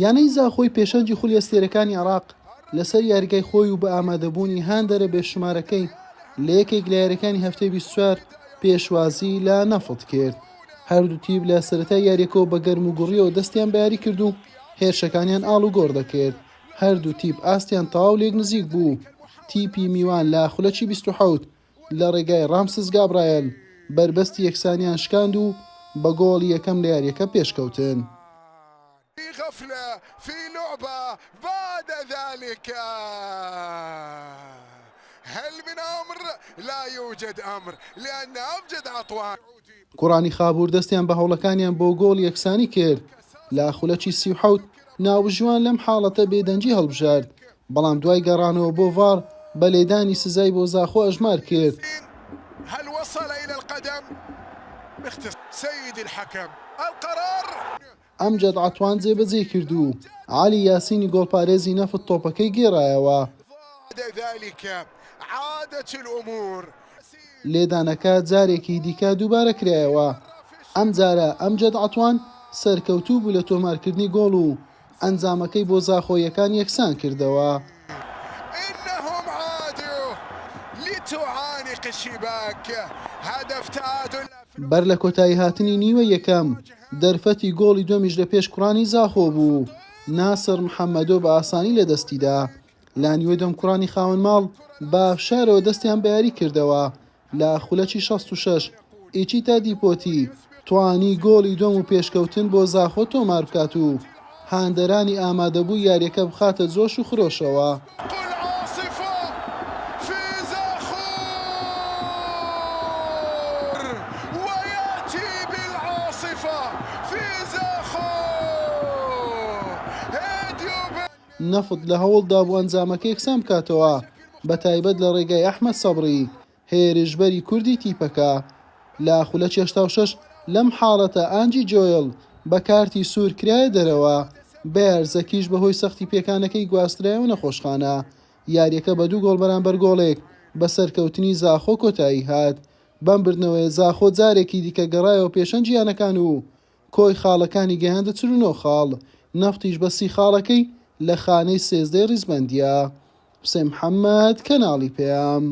یانەی زاخۆی پێشەنگی خولی ئەستێرەکانی عێراق لەسەر یاریگای خۆی و بە ئامادەبوونی هاندەرە بێشومارەکەی لە یەکێک لە یاریەکانی هەفتەی 24 پێشوازی لە نەفت کرد. هەردوو تیپ لە سەرەتای یاریەکەوە بە گەرم و گوڕیەوە دەستیان بە یاری کرد و هێرشەکانیان ئاڵوگۆڕ دەکرد. هەردوو تیپ ئاستیان تەواو لێک نزیک بوو. تیپی میوان لە خولەکی 27 لە ڕێگای ڕامسس گابرایەل بەربەستی یەکسانیان شکاند و بە گۆڵی یەکەم لە یارییەکە پێشکەوتن. کوڕانی خابوور دەستیان بە هەوڵەکانیان بۆ گۆڵی یەکسانی کرد لە خولەکی 37 ناوبژیوان لەم حاڵەتە بێدەنگی هەڵبژارد بەڵام دوای گەڕانەوە بۆ ڤاڕ بە لێدانی سزای بۆ زاخۆ ئەژمار کرد. ئەمجەد عەتوان جێبەجێی کرد و عەلی یاسینی گۆڵپارێزی نەفت تۆپەکەی گێڕایەوە. لێدانەکە جارێکی دیکە دووبارە کرایەوە، ئەمجارە ئەمجەد عەتوان سەرکەوتوو بوو لە تۆمارکردنی گۆڵ و ئەنجامەکەی بۆ زاخۆییەکان یەکسان کردەوە. انهم عادوا لتعانق الشباك هدف تعادل. بەر لە کۆتاییهاتنی نیوەی یەکەم، دەرفەتی گۆڵی دووەمیش لە پێش کوڕانی زاخۆ بوو، ناسڕ محەممەدۆ بە ئاسانی لەدەستیدا. لە نیوەی دووەم کوڕانی خاوەن ماڵ بە فشارەوە دەستیان بە یاری کردەوە، لە خولەکی 66 ئیچیتا دیپۆتی توانی گۆڵی دووەم و پێشکەوتن بۆ زاخۆ تۆماربکات و هاندەرانی ئامادەبووی یارییەکە بخاتە جۆش و خرۆشەوە. نەفت لە هەوڵدا بوو ئەنجامەکە یەکسان بکاتەوە، بەتایبەت لە ڕێگای ئەحمەد سەبری، هێرشبەری کوردی تیپەکە. لە خولەکی 86 لەم حاڵەتە ئانجی جۆیڵ بە کارتی سوور کرایە دەرەوە، بەیار زەکیش بەهۆی سەختی پێکانەکەی گواسترایەوە نەخۆشخانە. یارییەکە بە دوو گۆڵ بەرامبەر گۆڵێک بە سەرکەوتنی زاخۆ کۆتایی هات. بەم بردنەوەیە زاخۆ جارێکی دیکە گەڕایەوە پێشەنگی یانەکان و کۆی خاڵەکانی گەیاندە 49 خاڵ، نەفتیش بە سی خاڵەکەی لە خانەی سێزدەی ریزبەندییە. حوسێن محەمەد، کەناڵی پەیام.